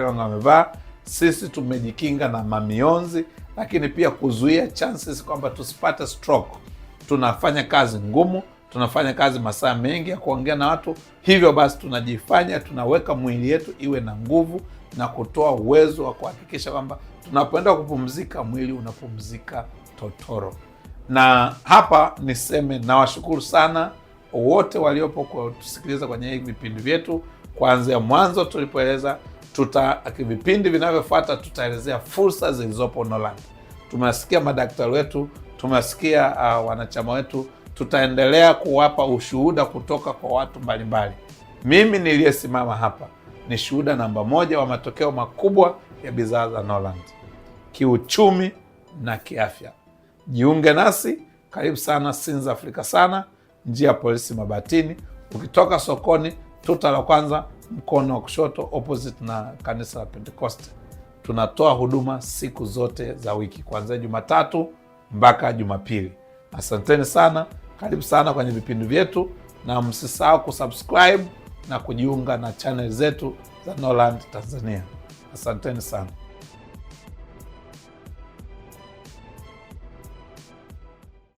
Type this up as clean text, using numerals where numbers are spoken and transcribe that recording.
Wangu amevaa. Sisi tumejikinga na mamionzi, lakini pia kuzuia chances kwamba tusipate stroke. Tunafanya kazi ngumu, tunafanya kazi masaa mengi ya kuongea na watu, hivyo basi tunajifanya tunaweka mwili yetu iwe na nguvu na kutoa uwezo wa kuhakikisha kwamba tunapoenda kupumzika mwili unapumzika totoro. Na hapa niseme nawashukuru sana wote waliopo kutusikiliza kwenye hivi vipindi vyetu kuanzia mwanzo tulipoeleza. Tuta vipindi vinavyofuata tutaelezea fursa zilizopo Norland. Tumewasikia madaktari wetu, tumewasikia wanachama wetu, tutaendelea kuwapa ushuhuda kutoka kwa watu mbalimbali. Mimi niliyesimama hapa ni shuhuda namba moja wa matokeo makubwa ya bidhaa za Norland kiuchumi na kiafya. Jiunge nasi, karibu sana Sinza Afrika sana, njia ya polisi Mabatini. Ukitoka sokoni, tuta la kwanza mkono wa kushoto, opposite na kanisa la Pentekoste. Tunatoa huduma siku zote za wiki kuanzia Jumatatu mpaka Jumapili. Asanteni sana, karibu sana kwenye vipindi vyetu, na msisahau kusubscribe na kujiunga na channel zetu za Norland Tanzania. Asanteni sana.